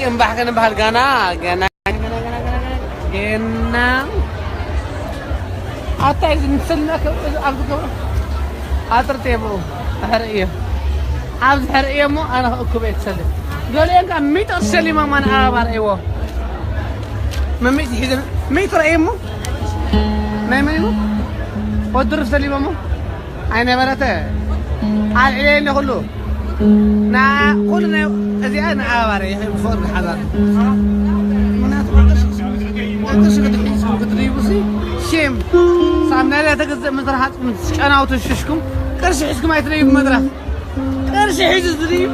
እምባሕ ክንበሃል ጋና፣ ገና፣ ገና፣ ገና፣ ገና፣ ገና። ኣታ እዚ ንሰልና ከ-፣ ኣብዚ ገ-፣ ኣጥርቴ ብኡ። ሕርእዮ። ኣብዚ ሕርእዮ እሞ ኣነ ከእኩበ እየ ትሰልም። ገሊኦም ከኣ ሚጥር ሰሊሞም ኣነ ኣባባር እዎ። መሚጥ ሒዘ፣ ሚጥር እየ እሞ። ናይ መን እሞ? ወድር ሰሊሞም። ኣይነበረተ ኣልዒለኒ ኩሉ። ና-፣ ኩሉ ናይ-፣ እዚኣ ንኣባባረ ይኽእል ብፍቕሪ ሓዛር። ምኽንያቱ ቅርሺ፣ ቅርሺ ክትሕዝኩም ክትድይቡ ሲ፣ ሼም። ሳብ ናይ ተገዝእ ምድሪ ሃጽኩም ጨናውቱ ሽሽኩም፣ ቅርሺ ሒዝኩም ኣይትደይቡ መድረኽ። ቅርሺ ሒዙ ዝድይቡ።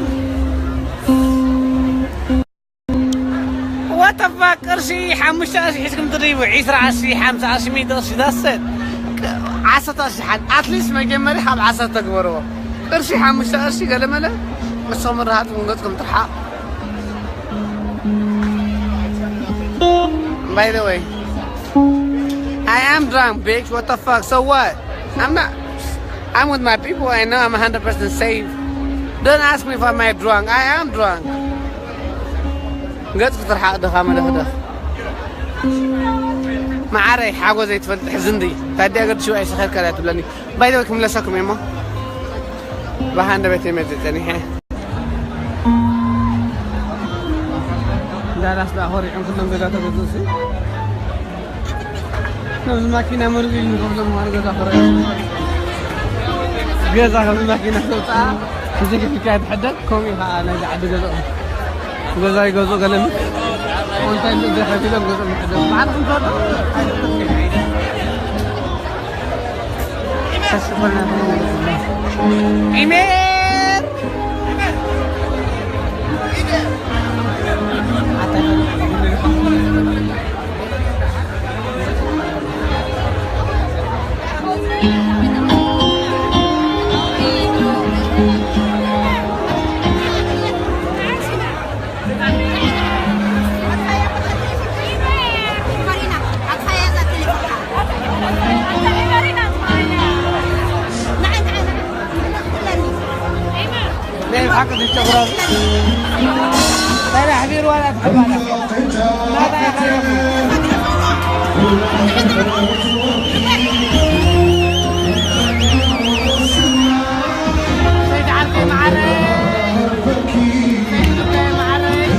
What the fuck? ቅርሺ ሓሙሽተ ቅርሺ ሒዝኩም ትድይቡ፣ ዒስራ ቅርሺ፣ ሓምሳ ቅርሺ፣ ሚእቲ ቅርሺ፣ that's it። ዓሰርተ ቅርሺ ሓን-፣ at least መጀመርያ ካብ ዓሰርተ ግበርዎ። ቅርሺ ሓሙሽተ ቅርሺ ገለመለ፣ ንስኹም ርሃጽ መንገጽኩም ትርሓቕ። By the way, I am drunk, bitch. What the fuck? So what? I'm not. I'm with my people. I know I'm one hundred percent safe. Don't ask me if I'm drunk. I am drunk. ገጽ ክትርሓቕ ድኻ መደኽደኽ። መዓረይ፣ ሓጎ ዘይትፈልጥ ሕዝንዲ። ታዲያ ገድ ሽዋይ ሰኸርካ ዳ ትብለኒ። By the way፣ ክምለሰኩም እየ እሞ። ብሃንደበት እየ መጽእ ጸኒሐ። ዳላስ ደኣ ኾሪዖም ኩሎም ገዛ ተገዝኡ ሲ። ነዚ ማኪና መርዚ ኢሉ ንገብሎም ምዃኑ ገዛ ኾሪዖም። ገዛ ከምዚ ማኪና ተውፅኣ፣ እዚ ክልካ ይትሕደግ፣ ከምኡ እዩ ከዓ ናይዚ ዓዲ ገዛኦም። ገዛ ይገዝኡ ገለ ምን። እንታይ እንደ ከፊሎም ገዝኦም ይሕደጉ። ባዕልኹም ትወዱ። ኢሜል! ናይ ብሓቂ ትጨጉራ። ናይ ኣሕቢር ዋላ ትሕባላ። ናታ ኢኻ። ሰይድ ዓርከይ መዓረይ። ሰይድ ዓርከይ መዓረይ።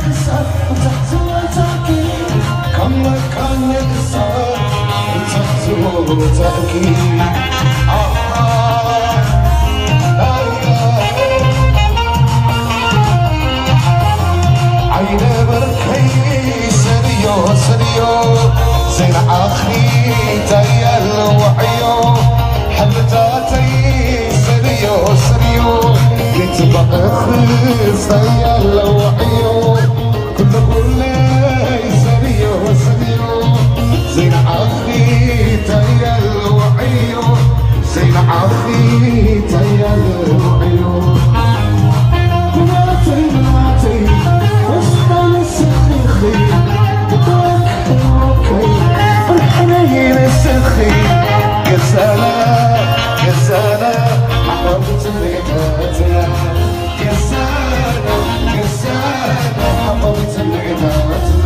ክሳብ ብታሕቲ ወጻኪ፣ ካብ መካነ ክሳብ ብታሕቲ ወጻኪ። ኣሃ፣ ኣይነበርከይ ሰድዮ፣ ሰድዮ፣ ዘይንዓኺ እንታይ ኣለዎ ዕዮ። ሕልምታተይ ሰድዮ፣ ሰድዮ፣ የትባእኽ እንታይ ኣለዎ ዕዮ። ኩሉ ኩለይ ሰድዮ፣ ሰድዮ፣ ዘይንዓኺ እንታይ ኣለዎ ዕዮ። ዘይንዓኺ እንታይ ኣለዎ ዕዮ። ኩነተይ ናተይ ወስዳ ንስኺ፣ ብትወክልከይ ብርሕነይ ንስኺ። ገዛና፣ ገዛና፣ ዓቐብ ትምኒታትና። ገዛና፣ ገዛና፣ ዓቐብ ትምኒታትና።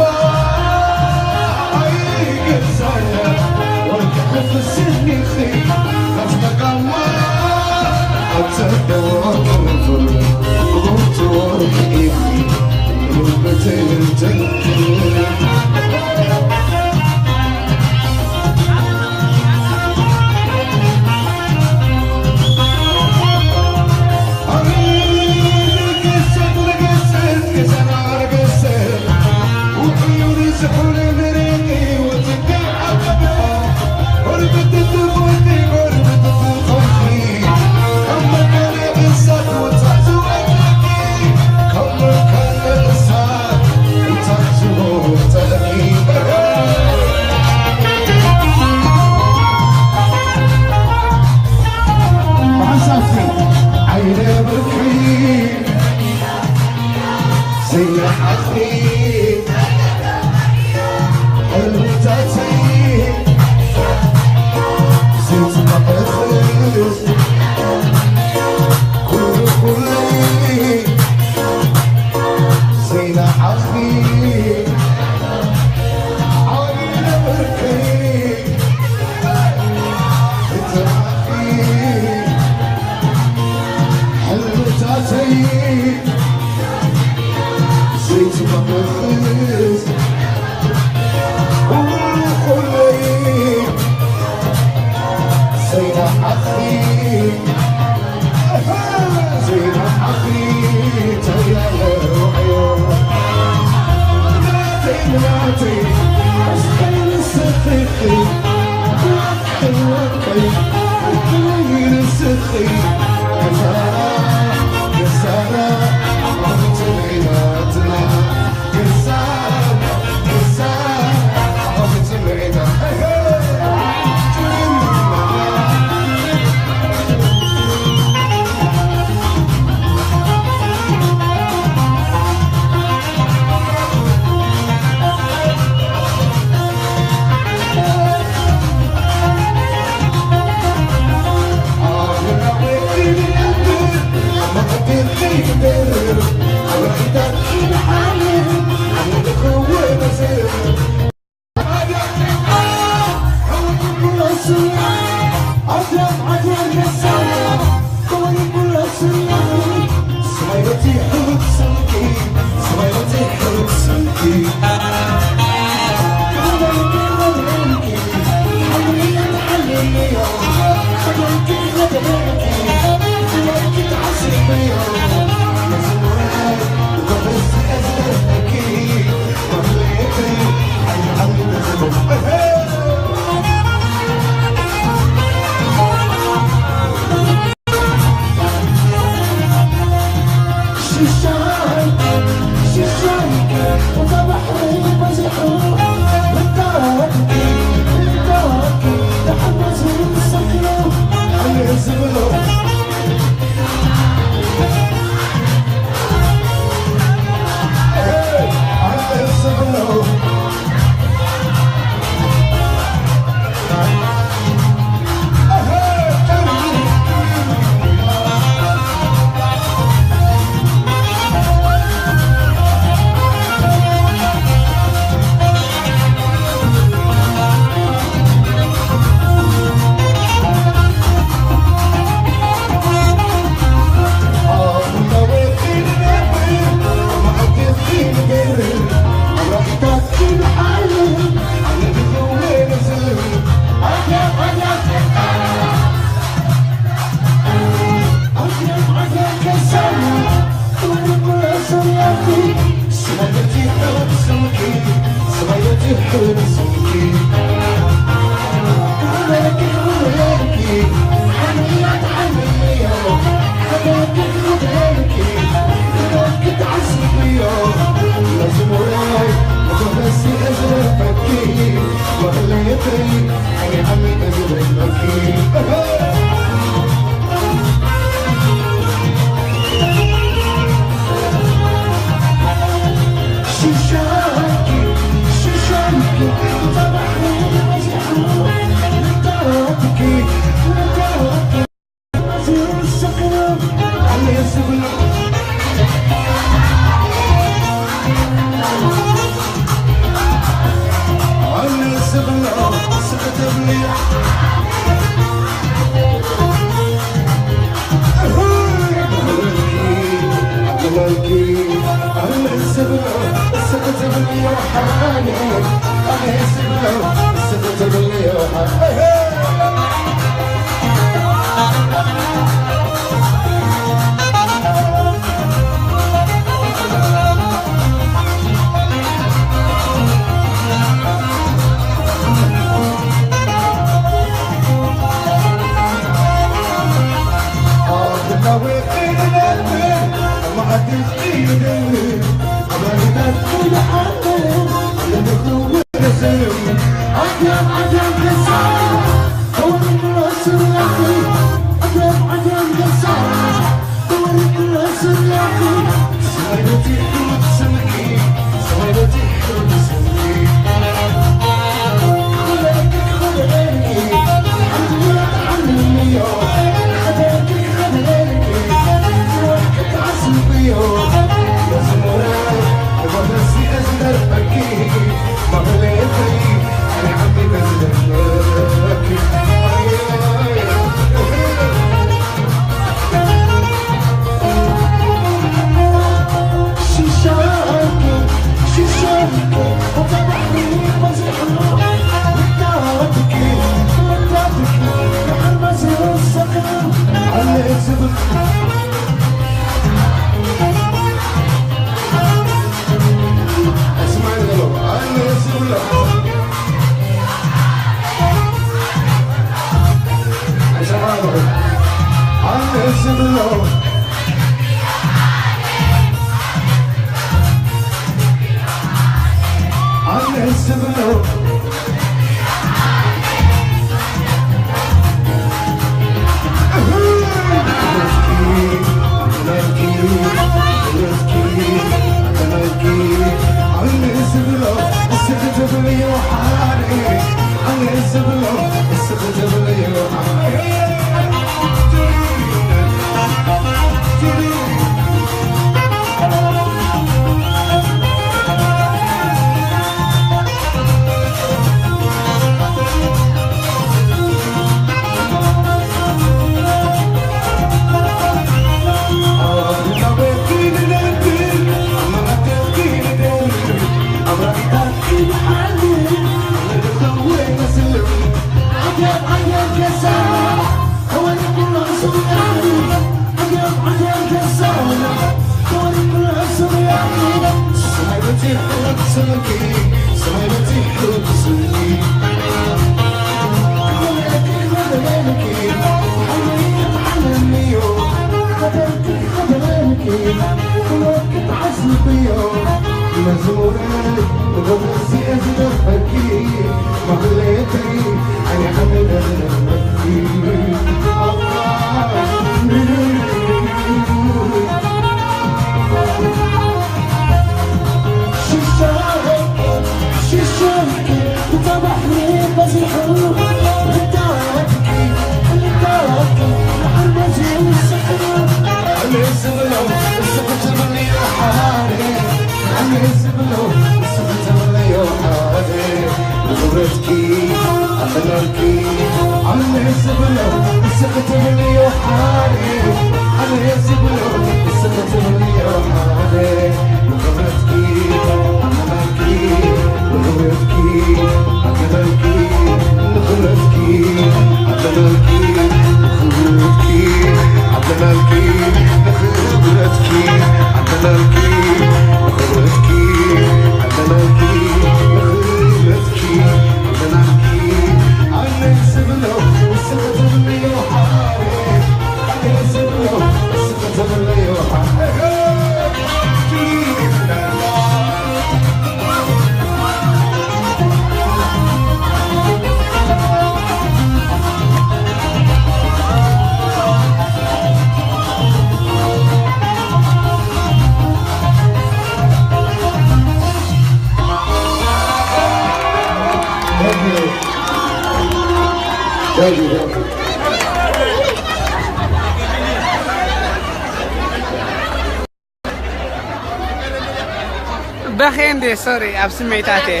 በኸ እንዴ ሶሪ ኣብ ስሜታት እየ።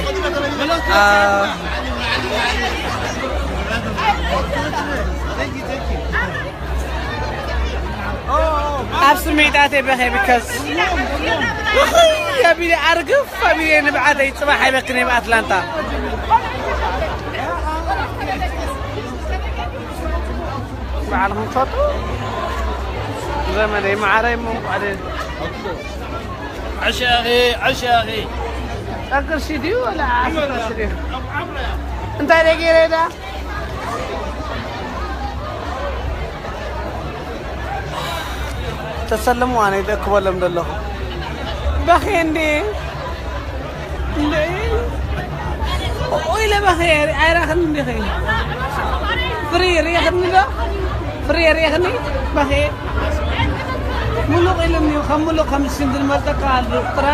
ኣብ ስሜታት እየ በኸ because ኣቢለ ኣርግፍ ኣቢለ ንብዓተይ ጽባሕ ኣይበክን እየ ብኣትላንታ። በዓልኹም ትፈጡ ዘመደይ መዓረይ እሞ እንቋዕ ደስ عشاغي عشاغي ጸግርሺ ድዩ ወላ ዓሰርተ ድዩ እንታይ ደገይረ ዳ ተሰለሙ ኣነ ይደክበሎም ዘለኹ በኸ እንዴ እንዴ ኢለ በኸ ኣይራኽን እንዲኸ ፍሪ ሪኽኒ ዶ ፍሪ ሪኽኒ በኸ ሙሉቕ ኢሉኒ ከም ሙሉቕ ከም ሽንድን መልጠካ ኣሎ ጥራ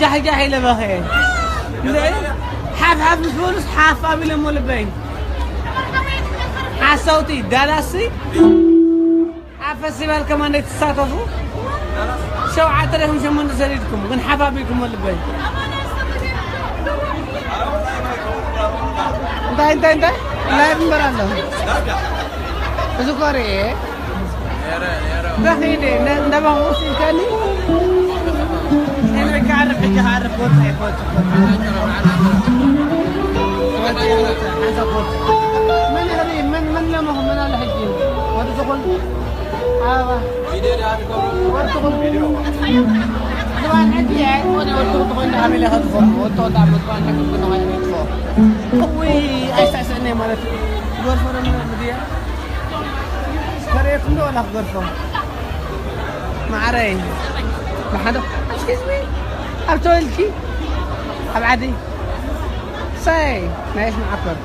ጃሕጃሕ ኢለ በኸ ሓፍሓፍ ምስ በሉስ ሓፍ ኣቢለ ሞ ልበይ ሓሳውቲ ዳላሲ ኣብ ፈስቲቫል ከማን ትሳተፉ ሸውዓተ ዲኹም ሸሞንተ ሰዲድኩም ግን ሓፍ ኣቢልኩም ልበይ እንታይ እንታይ እንታይ ላይቭ እምበር ኣሎ እዚ ኮርኤ በኺደ እንዳባኹ ወሲድካኒ እኔ ክዓርፍ ሕጂ ክዓርፍ ክወፅእ ኣይክወፅእ መን ይኽሪ መን መን ለመኹ መን ኣለ ሕጂ ወዲ ዝኹል ኣበባ ወዲ ዝኹል ዝባን ሕጂ ኣይኮነ ወዲ ዝኹል ተኾይኑ ዓሚለ ከትኾኑ ወጥቶ ዳ ምጥባን ሕጂ ብዝኾነ ይጥፎ እውይ ኣይሳዕስዕኒ ማለት እዩ ዝወርፈረ ምድያ ከርእየኩም ዶ ዋላ ክገርፎ ማዕረይ ብሓደ excuse me ኣብ ተወልድኪ ኣብ ዓዲ ሳይ ናይ ስማዓፈር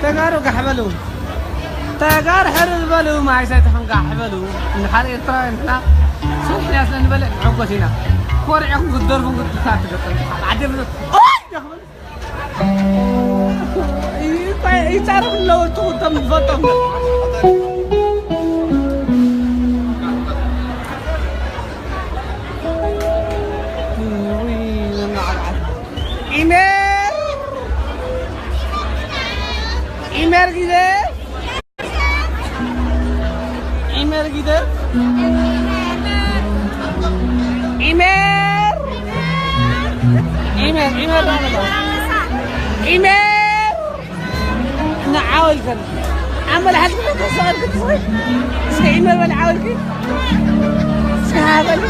ተጋሩ ጋሕ በሉ ተጋር ሕርር በሉ ማይ ሰቲኹም ጋሕ በሉ እንድሓር ኤርትራውያን ንሕና ስራሕ ኢና ስለ ንበልዕ ንዕጎስ ኢና ኮሪዕኹም ክትደርፉን ክትሳትፉ ዓዲ ይጻረፍ ኣለዉ እቶም ዝፈልጦም ኢሜር ኢሜር ግዜ ኢሜር ግዜ ኢሜር ኢሜር ኢሜር ኢሜር ንዓወልከን ኣብ መልሓስ ተሰቐልክ ትስሪ እስከ ኢመበል ዓወልኪ እስከ ሃበል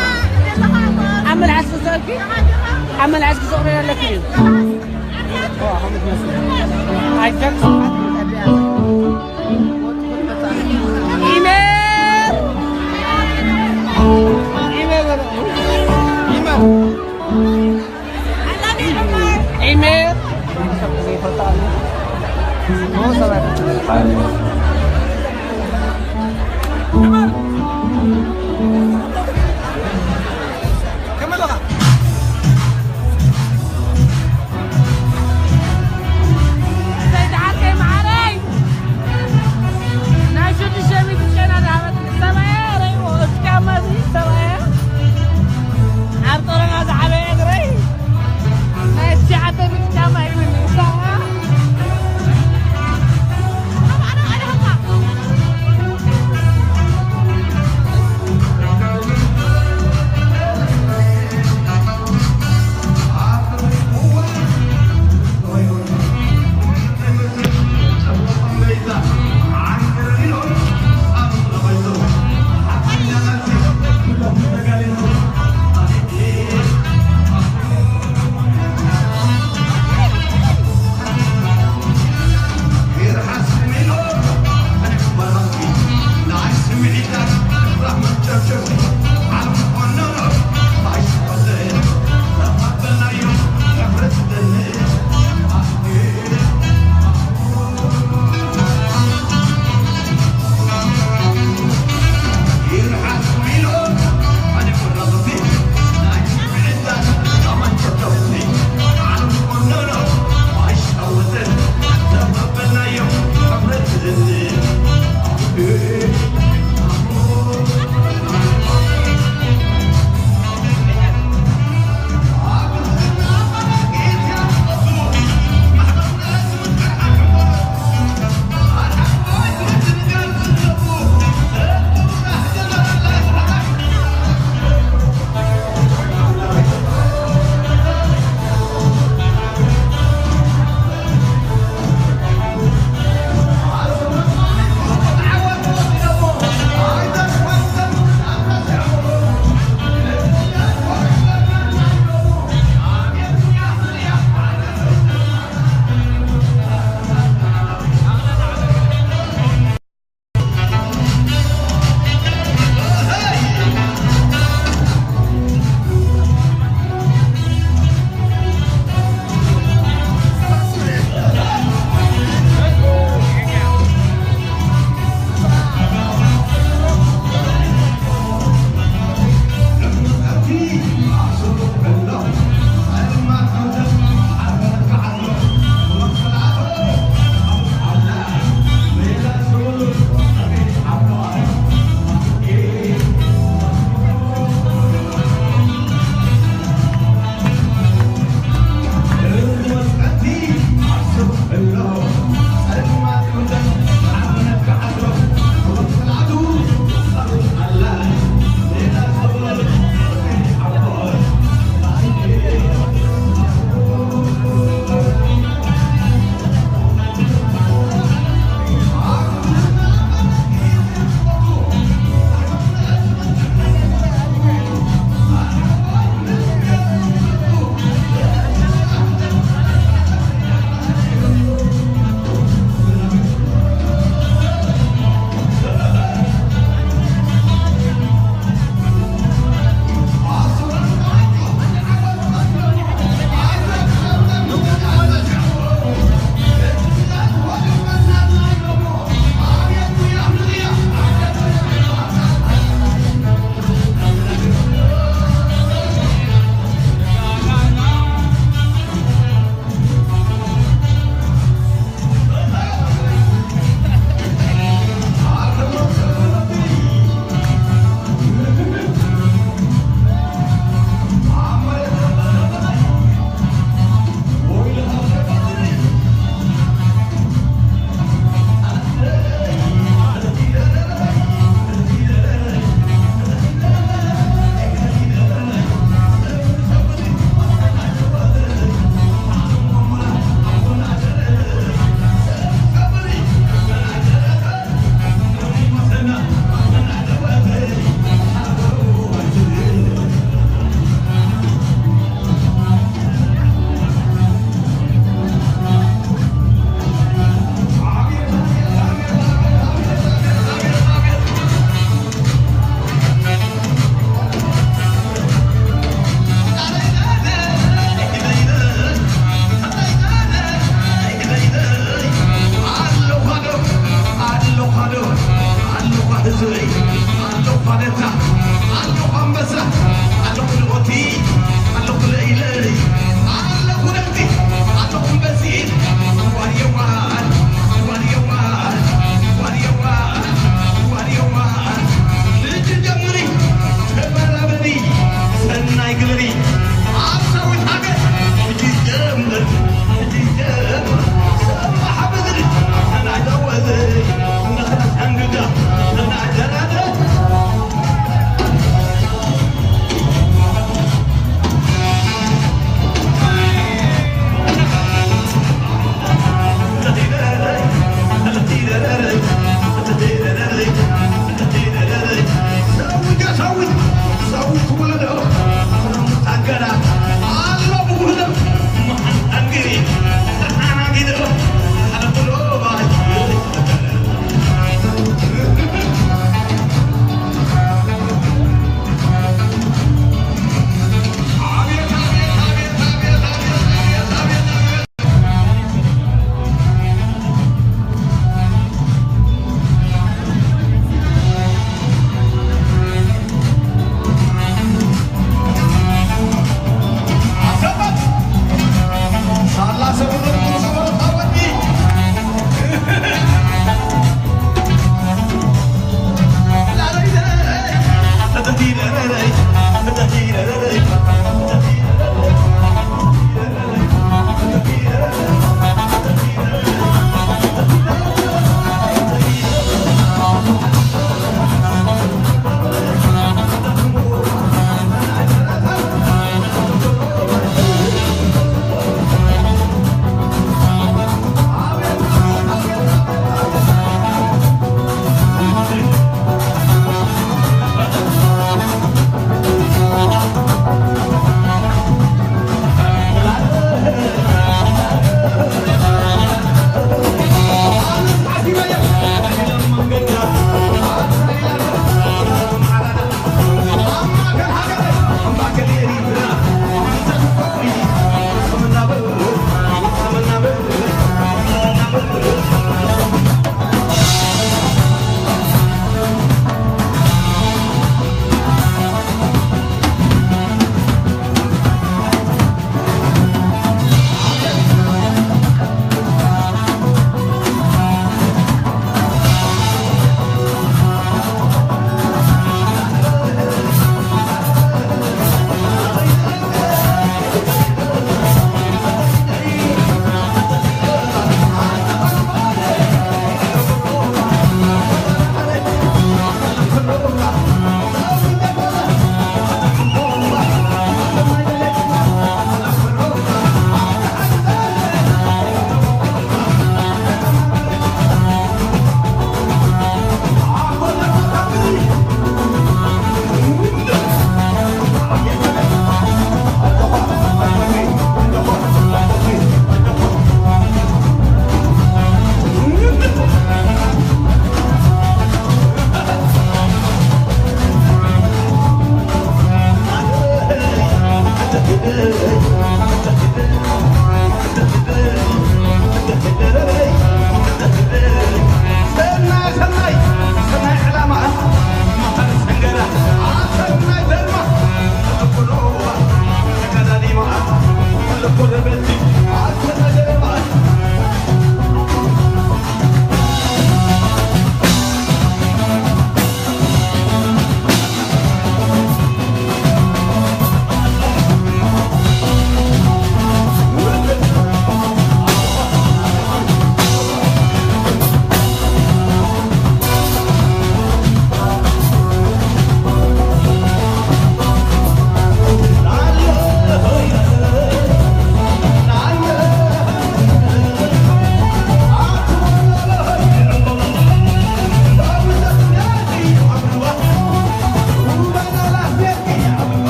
ኣብ መልሓስ ተሰቐልኪ ኣብ መልሓስ ክሰቕሎ ኣለኪ እዩ ኣይጃክ ኢመር ኢመር ኢመር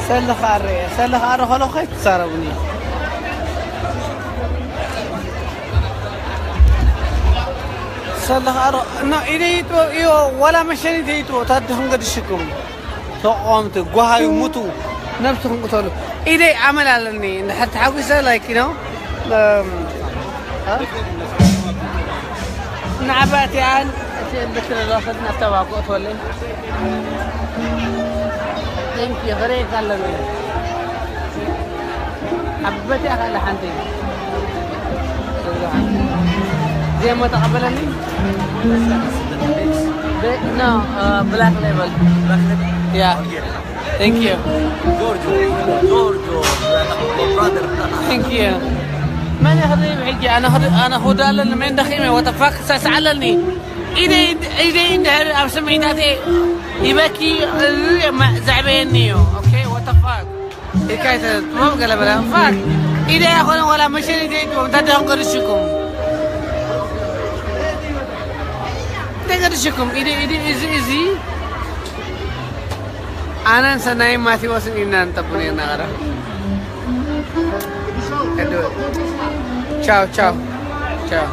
ሰልኻ ኣረ ሰልኻ ኣረ ኸሎ ኸይትዛረቡኒ። ሰልኻ ኣረ ኖ ኢደይቶ እዮ ዋላ መሸኒት ይቶ ታድኽም ገድሽኩም ተቆምቲ ጓሃዩ ሙቱ ነብስኹም ቅተሉ። ኢደይ ኣመል ኣለኒ እንድሕር ተሓጒሰ like you know ንዓባእቲኣን እቲ ብትረ ዝወሰድ ናተባጎ እትወለይ ቴንኪ ክሬት ኣለኒ። ኣብ በቲኣ ካለ ሓንቲ ዜሞ ተቐበለኒ። ኖ ብላክ ሌበል ያ Thank you. Giorgio, Giorgio, brother. Thank you. መን ይኽእል ሕጂ ኣነ ክድ ኣነ ክውዳ ኣለኒ መን ደኺመ what the fuck ሳስዓለኒ ኢደይ ኢደይ እንድሕር ኣብ ስምዒታተይ ይበኪ ዘዕበየኒ እዩ okay what the fuck ኢልካ ይተ ጥበብ ገለ በለ fuck ኢደይ ኣይኮነ ዋላ መሸን ኢደይ ጥበብ እንታይ ደኹም ገርሽኩም እንታይ ገርሽኩም ኢደይ ኢደይ እዚ እዚ ኣነን ሰናይን ማቴዎስን ኢና ንጠቡ ነርና ቐረ ቻው ቻው ቻው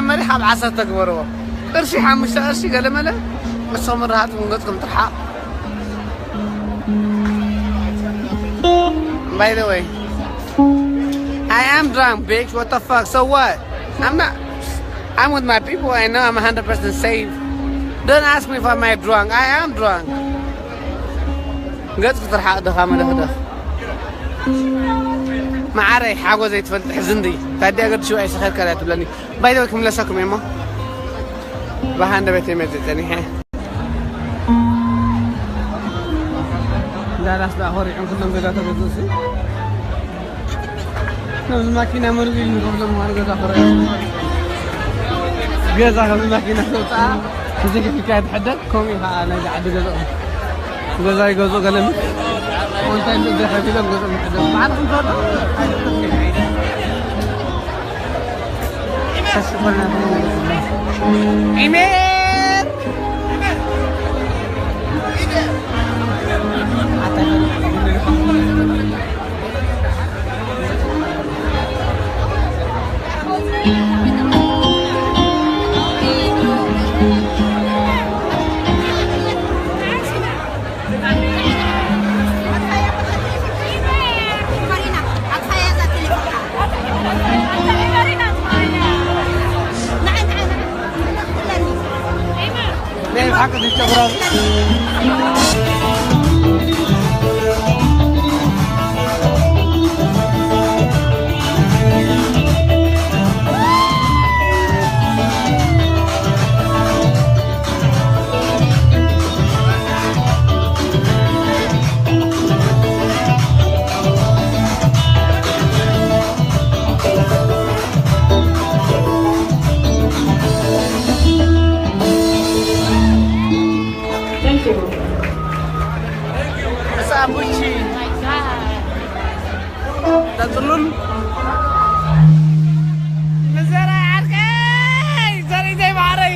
መሪሕ ኣብ ዓሰርተ ግበርዎ። ቅርሺ ሓሙሽተ ቅርሺ ገለ መለ ንስኹም ርሃጽ ምን ገጽኩም ትርሓቕ። By the way, I am drunk, bitch. What the fuck? So what? I'm not. I'm with my people. I know I'm one hundred percent safe. Don't ask me if I'm drunk. I am drunk. ገጽ ክትርሓቕ ድኻ መለኽደኽ። መዓረይ ሓጎ ዘይትፈልጥ ሕዝንዲ። ታዲያ ገድ ሽዋይ ሰኸርካ ትብለኒ። By the way ክምለሰኩም እየ እሞ ብሃንደበት እየ መፅእ ፀኒሐ። ዳላስ ደኣ ኮሪዖም ኩሎም ገዛ ተገዝኡ ሲ። ነዚ ማኪና መርዚ ኢሉ ንከፍሎም ማለት ገዛ ኮሪዖም። ገዛ ከምዚ ማኪና ተውፅኣ። እዚ ክካየድ ሕደር ከምኡ እዩ ከዓ ናይዚ ዓዲ ገዛኦም። ገዛ ይገዝኡ ገለ ምን እንታይ እንደ ከፊሎም ገዝኦም ይሕደሩ። ባዕልኹም ትወዱ ኣይትፈልጡን። ኢሜል Thank you. Sabuchi. Tatulun. Masara arkay, sari tay maray.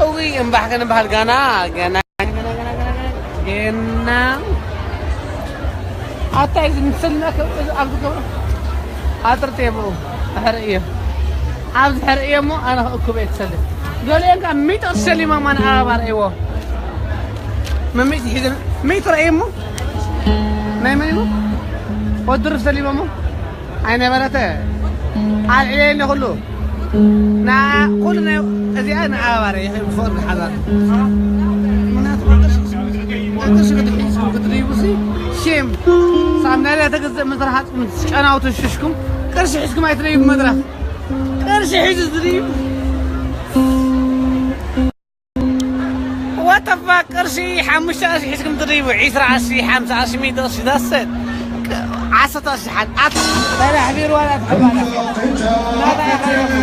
Uy, embah kan embah gana, gana, gana, gana, gana. Gana. ኣታ እዚ ንሰልና ኣብዚ ገብሮ ኣጥርጥ የብኡ ድሕሪ እዮ ኣብዚ ሕሪ እዮ እሞ ኣነ ክእክብ እየ ትሰልም። ገሊኦም ከዓ ሚጥር ሰሊሞም ኣነ ኣባባ ርእይዎ መሚጥ ሒዘ ሚጥር እየ እሞ ናይ መን እሞ ወድርፍ ሰሊሞሞ ኣይነበረተ ኣልዕየ እለ ኩሉ ንዓ ኩሉ ናይ እዚኣ ንዓባባረ ይኽእል ብፍቕሪ ክሓዛ ምክንያቱ ቅርሺ ቅርሺ ክትሕዝኩም ክትድይቡሲ ሼም ሳብ ናይ ተገዝእ መድረኽ ኣፅም ጨናውትን ሽሽኩም ቅርሺ ሒዝኩም ኣይትደይቡ መድረኽ ቅርሺ ሒዙ ዝድይቡ ወተፋ ቅርሺ ሓሙሽተ ቅርሺ ሒዝኩም ትድይቡ ዒስራ ቅርሺ ሓምሳ ቅርሺ ሚእቲ ቅርሺ ዳሰት ዓሰርተ ቅርሺ ሓን ኣት ተራሕቢር ዋላ ትሕባላ ናታ ያኸረፉ